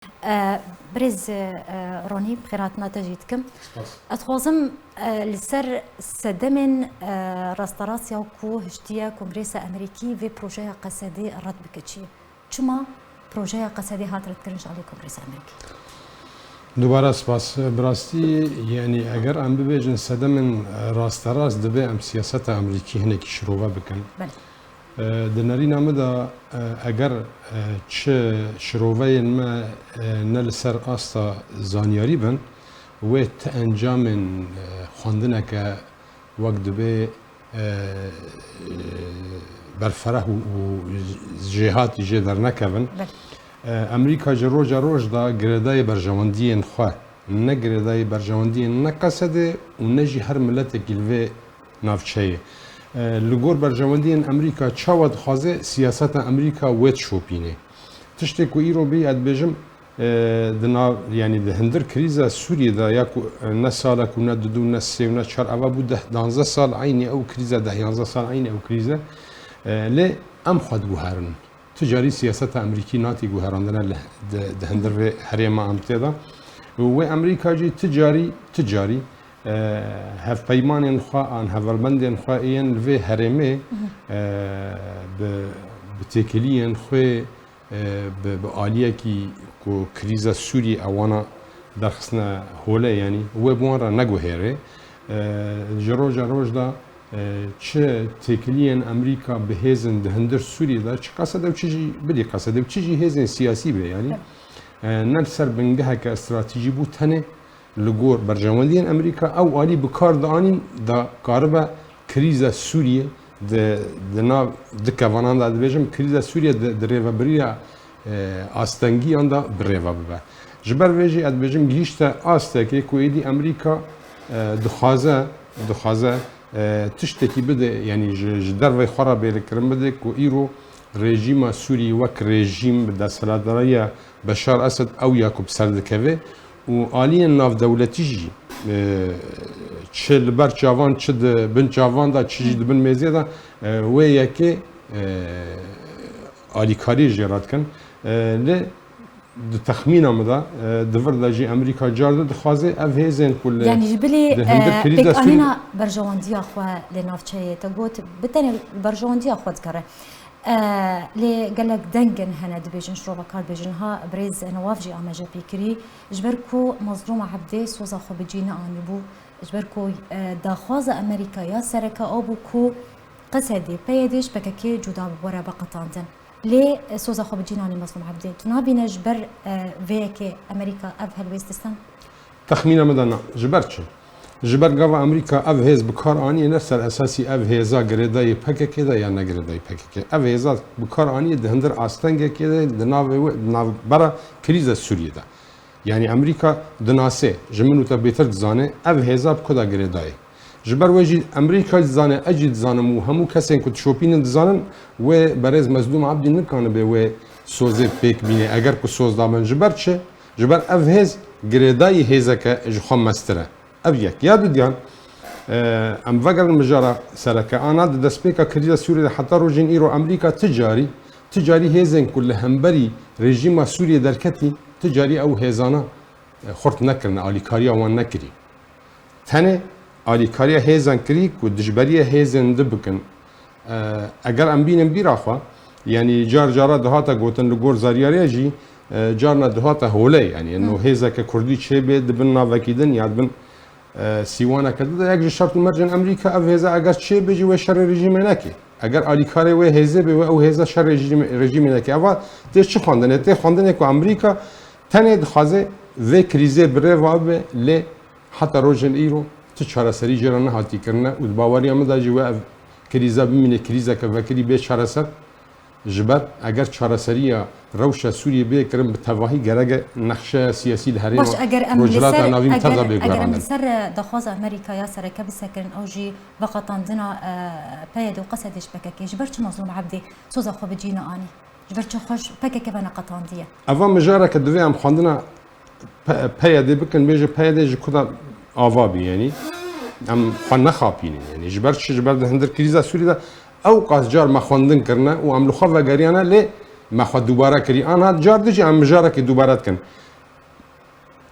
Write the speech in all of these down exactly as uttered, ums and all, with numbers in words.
E, Birêz, e, Ronî, bi xêrhatina te jî dikim. Spas. Ez dixwazim, e, li ser sedemên, e, rasterast ya ku hiştiye Kongresa Amerîkî vê projeya Qesedê red bike çi? Çima projeya Qesedê hat redkirin ji alî Kongresa Amerîkî? Dubare spas. Bi rastî, yanî eger em bibêjin sedemên, e, rasterast, divê em siyaseta Amerîkî hinekî şirove bikin. Belê. E, di nerîna min de, e, eger, e, çi şiroveyên me, e, ne li ser asta zanyarî bin, wê ti encamên, e, xwendineke wek divê, e, e, berfereh û, û jêhatî jê dernekevin. Belê. E, Amerîka ji roja roj de girêdayî berjewendiyên xwe, ne girêdayî berjewendiyên ne Qesedê û ne jî her miletekî li vê navçeyê. E, li gor berjewendiyên Amerîka çawa dixwaze siyaseta Amerîka wê dişopîne. Tiştê ku îro bî, ez dibêjim, e, di nav, yanî di hindir krîza Sûriyê de ya ku, e, ne salek û ne dudu, ne sê û ne çar, eva bû deh danzdeh sal eynî ew krîze, deh yanzdeh sal eynî ew krîze. E, lê em xwe diguherin. Ti carî siyaseta Amerîkî natî guherandine li, di, di hindir vê herêma em tê de. Û wê Amerîka jî ti carî, ti carî, e, hevpeymanên xwe an hevalbendên xwe yên li vê herêmê, e, bi, bi têkiliyên xwe, e, bi, bi aliyekî ku krîza Sûriyê ewana derxistine hole, yanî wê bi wan re neguhêrê. E, ji roja roj de, e, çi têkiliyên Amerîka bi hêzin di hindir Sûriyê de, çi Qesedê û çi jî bilî Qesedê û çi jî hêzên siyasî be, yanî, e, ne li ser bingeheke stratejî bû tenê, li gor berjewendiyên Amerîka ew alî bi kar dianîn da karibe krîza Sûriyê di, di nav di kevanan de dibêjim, krîza Sûriyê di, di rêvebiriya, e, astengiyan de bi rêve bibe. Ji ber vê jî ez dibêjim gihîşte astekê ku êdî Amerîka, e, dixwaze, dixwaze, e, tiştekî bide, yanî ji, ji dervey xwe re bêrkirin bide ku îro rejîma Sûriyê wek rejîm bi desthilatdariya Beşar Esed ew ya ku bi ser dikeve û aliyên navdewletî jî, e, çi li ber çavan, çi di bin çavan de, çi jî di bin mêzê de, e, wê yekê, e, alîkariyê jê re dikin. E, lê di texmîna min de, e, di vir de jî Amerîka car de dixwaze ev hêzên ku li Yanî ji bilî, di hindir e, krîza Sûrî pêkanîna berjewendiya xwe li navçeyê te got, bi tenê berjewendiya xwe digere. E, lê gelek dengên hene dibêjin, şirova kar dibêjin, ha birêz Newaf jî amaje pê kirî, ji ber ku Mazlûm Ebdê soza xwe bi cî neanîbû, ji ber ku, e, daxwaza Amerîka ya sereke ew bû ku Qesedê, P Y D ji P K K cuda bibe, were veqetandin. Lê, e, soza xwe bi cî nanî Mazlûm Ebdê. Tu nabîne ji ber, e, vê yekê Amerîka ev helwêst distend? Texmîna min de na. Ji ber çi? Ji ber gava Amerîka ev hêz bi kar aniye ne ser esasî ev hêza girêdayî P K K de ya ne girêdayî P K K. Ev hêza bi kar aniye di hindir astengekê de, di navê wê, di navbera krîza Sûriyê de. Yanî Amerîka dinase, ji min û te bêtir dizane, ev hêza bi ku de girêdayî. Ji ber wê jî Amerîka jî dizane, ez jî dizanim û hemû kesên ku dişopînin dizanin, wê berêz Mezlûm Ebdî nikanibe wê sozê pêk bîne, eger ku soz dabin. Ji ber çi? Ji ber ev hêz girêdayî hêzeke ji xwe mestir e. Ev yek. Ya dudiyan, e, em vegerin mijara sereke. Ana di destpêka krîza Sûriyê de heta rojên îro Amerîka ti carî, ti carî hêzên ku li hemberî rejîma Sûriyê derketî, ti carî ew hêzana, e, xurt nekirine, alîkariya wan nekirî. Tenê alîkariya hêzan kirî ku dijberiya hêzên di bikin. E, eger em bînin bîra xwe, yanî car cara dihate gotin li gor zaryariya jî, e, carna dihate holê, yanî Hı. no hêzeke kurdî çêbê di bin navekî din ya di bin, e, sîwaneke din de, yek ji şert û mercên Amerîka ev hêza eger çêbê jî wê şerê rejîmê neke. Eger alîkarê wê hêzê bê, wê ew hêza şerê rejîmê, rejîmê neke. Eva tê çi xwendinê? Tê xwendinê ku Amerîka tenê dixwaze vê krîzê bi rê ve bibe, lê heta rojên îro ti çareserî jê re nehatî kirine û di baweriya min de jî wê ev krîza bimîne krîzeke vekirî bê çareser. Ji ber eger çareseriya rewşa Sûriyê bê kirin, bi tevahî gereke nexşeya siyasî li herêma Baş, eger em li Rojhilata ser, Navîn tev de eger, bê eger em li guherandin. ser, e, daxwaza Amerîka ya sereke bisekirin, ew jî veqetandina, e, P Y D û Qesedê ji P K K, ji ber çi Mazlûm Ebdî soza xwe bi cî neanî? Ji ber çi xwe ji P K K ve neqetandiye? Eva mijareke divê em xwendina P-, P Y D bikin, bêje P Y D ji ku de ava bî, yanî em xwe nexapînin. Yanî ji ber çi? Ji ber di hindir krîza Sûrî de ew qas car me xwendin kirine û em li xwe vegeriyane, lê Me xwe dubare kirî. An hat car dijî em mijarekê dubare dikin.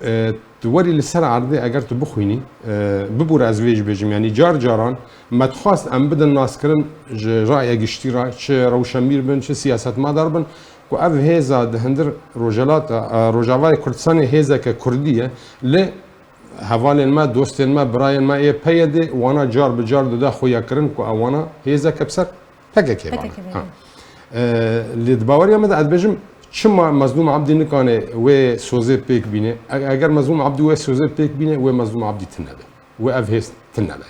E, tu werî li ser erdê eger tu bixwînî, e, bibûre ez vê jî bêjim, yanî car caran me dixwast em bidin naskirin ji raya giştî re, çi rewşenbîr bin, çi siyasetmedar bin, ku ev hêza di hundir Rojhelata, e, Rojavayê Kurdistanê hêzeke Kurdî ye, lê hevalên me, dostên me, birayên me ê P Y D'ê wana car bi car dide xuyakirin ku ewana hêzeke bi ser P K K ve ne. P K K ve ne. Ha. E, lê di baweriya me de ez dibêjim, çima Mezlûm Ebdî nikane wê sozê pêk bîne? E-, eger Mezlûm Ebdî wê sozê pêk bîne, wê Mezlûm Ebdî tune be. Wê ev hêz tune be.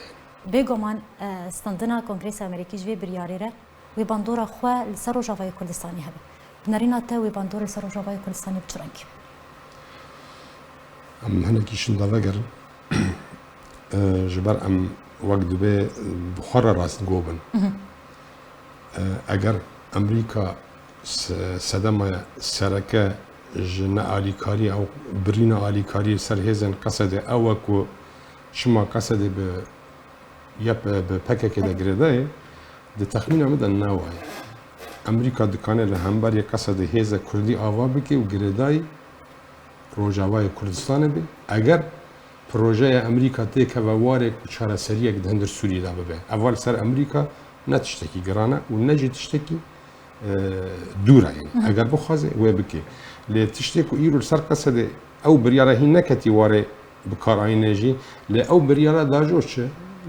Bêguman, e, standina Kongresa Amerîkî ji vê biryarê re wê bandora xwe li ser Rojavayê Kurdistanê hebe. Bi nerîna te wê bandor li ser Rojavayê Kurdistanê bi çi rengî? Em hinekî şinda vegerin. E, ji ber em wek divê bi xwe re rastgo bin. Mhm. E, eger Amerîka se-, sedema sereke ji nealîkarî ew birîna alîkariyê ser hêzên Qesedê ew e ku çima Qesedê bi Y P, bi P K K de girêdayê, di texmîna min de ne wa ye. Amerîka dikane li hemberî Qesedê hêze Kurdî ava bike û girêdayî Rojavayê Kurdistanê be. Eger projeya Amerîka têkeve warê ku çareseriyek di hundir Sûriyê de bibe. Eva li ser Amerîka ne tiştekî giran e û ne jî tiştekî, e, dûr e. Yanî eger bixwaze wê bike. Lê tiştê ku îro li ser Qesedê ew biryara hîn neketî warê bikaranînê jî, lê ew biryara dajo çi?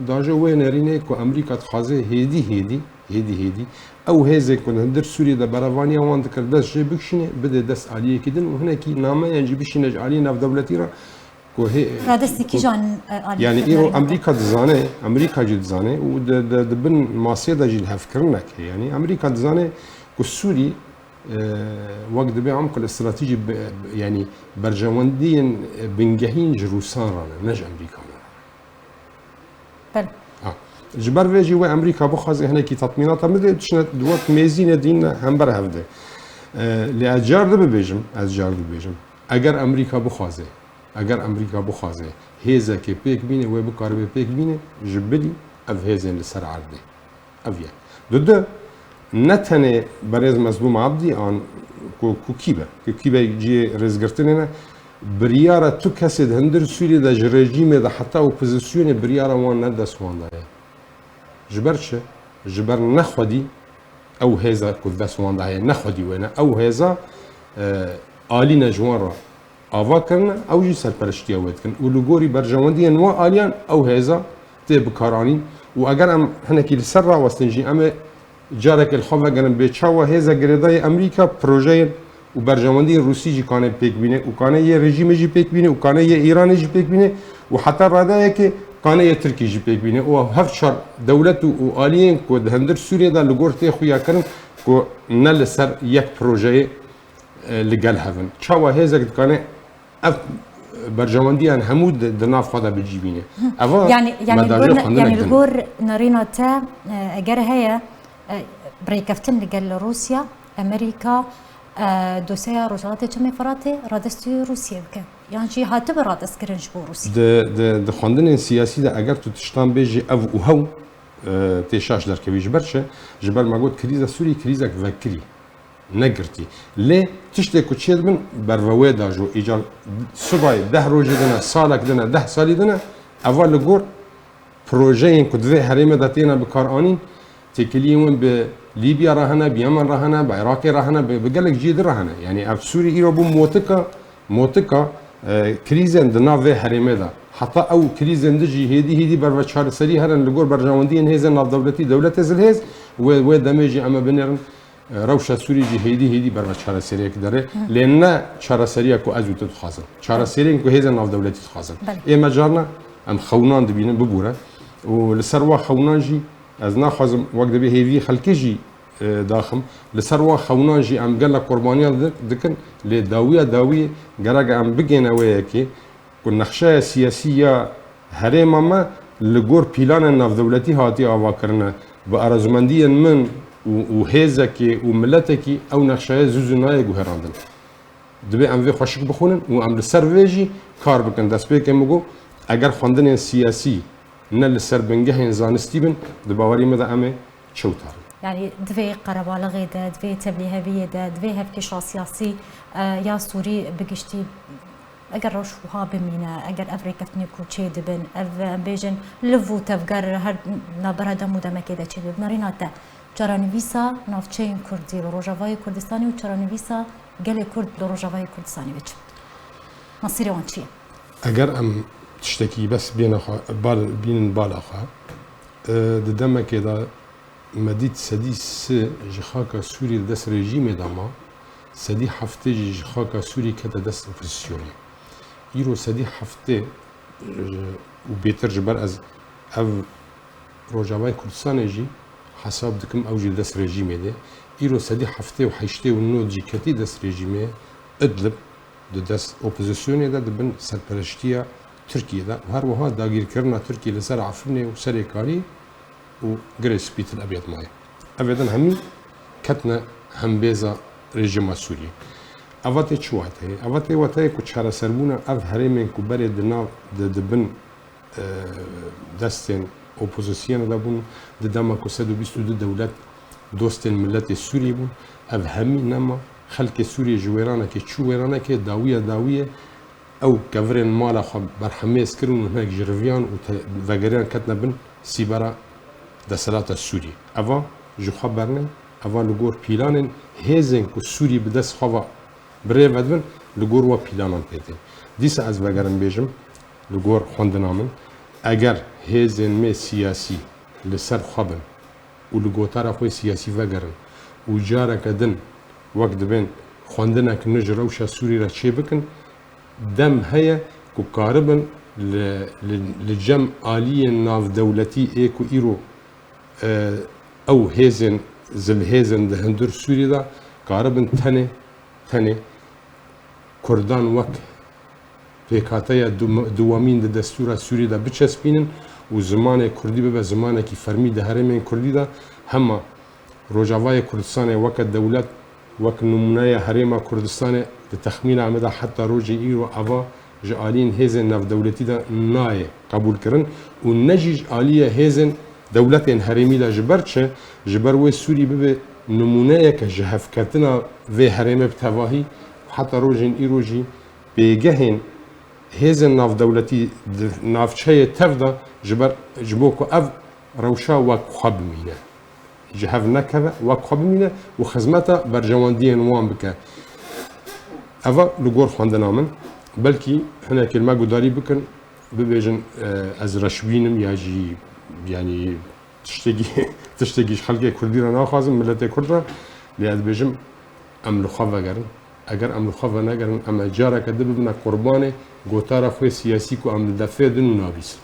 Dajo wê nerînê ku Amerîka dixwaze hêdî hêdî, hêdî hêdî ew hêzên ku di hundir Sûriyê de berevaniya wan dikir dest jê bikişîne, bide dest aliyekî din û hinekî nameyan jî bişîne ji aliyê navdewletî re ku hê-, Radestî ku kîjan, e, aliyekî yanî îro nerîne? Amerîka dizane, Amerîka jî dizane û di, di, di bin masê de jî lihevkirinek heye. Yanî Amerîka dizane ku Sûrî, e, wek dibê em ku li stratejî bi-, yanî berjewendiyên bingehîn ji Rûsan re ne, ne ji Amerîkan re. Belê. Ha. Ji ber vê jî wê Amerîka bixwaze hinekî tatmînata bide, tiştine wek mêzînê dîn hember hev de. E, lê ez car dibibêjim, ez car dibibêjim. Eger Amerîka bixwaze, eger Amerîka bixwaze hêzekê pêk bîne, wê bikaribe pêk bîne, ji bilî ev hêzên li ser erdê. Ev yek. Dudu, ne tenê berêz Mezlûm Abdî an ku, ku kî be, ku kî be cihê rêzgirtinê ne, biryara tu kesê di hundir Sûriyê de ji rejîmê de heta opozisyonê biryara wan ne dest wan de ye. Ji ber çi? Ji ber nexwedî ew hêza ku di dest wan de heye, nexwedî wê ne. Ew hêza, e, alî ne ji wan re ava kirine, ew jî serpereştiya wê dikin. Û li gorî berjewendiyên wan aliyan ew hêza tê bikaranîn. Û eger em hinekî li ser rawestin jî, em ê carekê li xwe vegerin bê çawa hêza girêdayî Amerîka projeyên û berjewendiyên Rûsî jî kanê pêk bîne û kanê yê rejîmê jî pêk bîne û kanê yê Îranê jî pêk bîne û heta radeyekê kanê yê Tirkî jî pêk bîne û ev hev çar dewlet û, û aliyên ku di hundir Sûriyê de li gor tê xuya kirin ku ne li ser yek projeyê e, li gel hev in. Çawa hêzek dikane ev berjewendiyan hemû di, di nav xwe de bi cî bîne? Eva Yanî, yanî me li gor dajê ne-, xwendina yanî li din. Gor nerîna te, e, eger heye, e, bi rêkeftin li gel Rûsya, Amerîka, e, dosyeya Rojhilatê Çemê Firatê radestî Rûsiyê bike. Yan jî hatibe radestkirin ji bo Rûsya. Di, di, di xwendinên siyasî de eger tu tiştan bêjî ev û hew, e, tê şaş derkevî. Ji ber çi? Ji ber me got krîza Sûrî krîzek vekirî. Negirtî. Lê tiştê ku çêdibin berve wê de jî îcar sibayê deh rojê dine, salek dine, deh salî dine, eva li gor projeyên ku di vê herêmê de têne bikaranîn, têkiliyên win bi Lîbya re hene, bi Yemen re hene, bi Iraqê re hene, bi, bi gelek cihê din re hene. Yanî ev Sûrî îro bû motika, motika, e, krîzên di nav vê herêmê de. Heta ew krîzên din jî hêdî hêdî berve çareserî herin li gor berjewendiyên hêzên navdewletî, dewletê zilhêz, wê, wê demê jî em ê binêrin. Rewşa Sûrî jî hêdî hêdî berve çareseriyek derê. Lê ne çareseriya ku ez û tu dixwazin. Çareseriyên ku hêzên navdewletî dixwazin. Belê. Ê me carna em xewnan dibînin, bibûre. Û li ser wa xewnan jî ez naxwazim wek dibê hêvî xelkê jî, e, daxim. Li ser wa xewnan jî em gelek qurbaniyan di-, dikin. Lê dawiya dawiyê gerek em bigêne wê yekê. Ku nexşeya siyasî ya herêma me li gor pîlanên navdewletî hatiye avakirine, bi arezûmendiyên min û, û hêzekê û miletekî ew nexşeya zû zû nayê guherandin. Divê em vê xweşik bixwînin û em li ser vê jî kar bikin. Destpêkê min got, eger xwendinên siyasî ne li ser bingehên zanistî bin, di bawerî me de em ê çewt herin. Yani di vê qerebalixê de, di vê tevlîheviyê de, di vê hevkêşa siyasî, e, ya Sûrî bi giştî, eger rewş wiha bimîne, eger ev rêkeftinê ku çêdibin, ev, em bêjin, liv û tevger her navbera dem û demekê de çêdibin, bi nêrîna te, çarenivîsa navçeyên Kurdî li Rojavayê Kurdistanê û çarenivîsa gelê Kurd li Rojavayê Kurdistanê biçin, mesîrê wan çi ye? Eger em tiştekî bes bêne xwe, bal, bînin bala xwe, e, di demekê de me dît sedî sê ji xaka Sûrî li dest rejîmê de ma, sedî heftê jî ji xaka Sûrî kete dest opozisyonê. Îro sedî heftê, e, û bêtir ji ber ez ev Rojavayê Kurdistanê jî hesab dikim, ew jî li dest rejîmê de. Îro sedî heftê û heştê û nod jî ketî dest rejîmê. Idlib di dest opozisyonê de, di bin serpereştiya Tirkiyê de û her wiha dagîrkirina Tirkiyê li ser Efrînê û Serêkanî û Girê Spî Til Ebyed maye. Ev êdin hemî ketine hembêza rejîma Sûriyê. Eva tê çi wateyê? Eva tê wateyê ku çareserbûna ev herêmên ku berê di nav, di, di bin, e, destên opozisyonê de bûn, di dema ku sed û bîst û du dewlet dostên miletê Sûriyê bûn, ev hemî nema, xelkê Sûriyê ji wêranekê çû wêranekê, dawiya dawiyê, ew kevirên mala xwe berhemêz kirin û hinek ji riviyan û te-, vegeriyan ketine bin sîbera desthilata Sûriyê. Eva ji xwe bernê, eva li gor pîlanên hêzên ku Sûrî bi dest xwe ve bi rê ve dibin, li gor we pîlanan pê tên. Dîsa ez vegerim bêjim, li gor xwendina min, eger hêzên me siyasî li ser xwe bin û li gotara xwe siyasî vegerin û careke din wek dibên xwendinek nû ji rewşa Sûrî re çêbikin, dem heye ku karibin li, li, li cem aliyên navdewletî ê ku îro, e, ew hêzên zilhêzin di hundir Sûrî de karibin tenê, tenê Kurdan wek pêkhateya du-, duwemîn di destûra Sûrî de biçespînin û zimanê Kurdî bibe zimanekî fermî di herêmên Kurdî de, hema Rojavayê Kurdistanê weke dewlet, wek nimûneya Herêma Kurdistanê di texmîna me de heta rojê îro eva ji aliyên hêzên navdewletî de nayê qebûlkirin û ne jî ji aliyê hêzên dewletên herêmî de. Ji ber çi? Ji ber wê Sûrî bibe nimûneyeke ji hevketina vê herêmê bi tevahî û heta rojên îro jî pêgehên hêzên navdewletî di navçeyê tev de ji ber, ji bo ku ev rewşa wek xwe bimîne, ji hev nekeve, wek xwe bimîne û xizmeta berjewendiyên wan bike. Eva li gor xwendina min, belkî hinekê li me gudarî bikin, bibêjin, e, ez reşbîn im ya jî, yanî tiştekî, tiştekî ji xelkê Kurdî re naxwazim, miletê Kurd re, lê ez dibêjim, em li xwe vegerin. Eger em li xwe venegerin, em ê careke din bibine qurbanê gotara xwe siyasî ku em li defê din û nabîsin.